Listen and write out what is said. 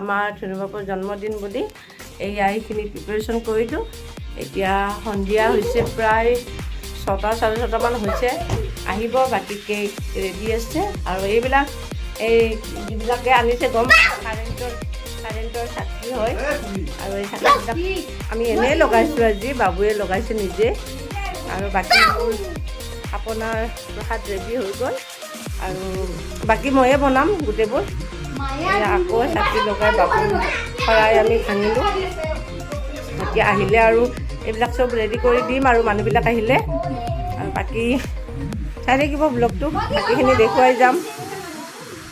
আমাৰ ধুনুবাপুৰ জন্মদিন বুলি এইয়া এইখিনি প্ৰিপেৰেশ্যন কৰিলোঁ। এতিয়া সন্ধিয়া হৈছে, প্ৰায় 6টা 6:30মান হৈছে। আহিব, বাকী কেক ৰেডি আছে। আৰু এইবিলাক এই যিবিলাকে আনিছে গম কাৰেণ্টৰ চাকি হয়। আৰু এই চাকিবিলাক আমি এনেই লগাইছোঁ আজি, বাবুৱে লগাইছে নিজে। আৰু বাকী মোৰ আপোনাৰ প্ৰসাদ ৰেডি হৈ গ'ল আৰু বাকী ময়ে বনাম গোটেইবোৰ। এয়া আকৌ চাকি লগাই বাবু শৰাই আমি ভাঙিলোঁ। এতিয়া আহিলে আৰু এইবিলাক চব ৰেডি কৰি দিম আৰু মানুহবিলাক আহিলে। আৰু বাকী চাই থাকিব ব্লগটো, বাকীখিনি দেখুৱাই যাম।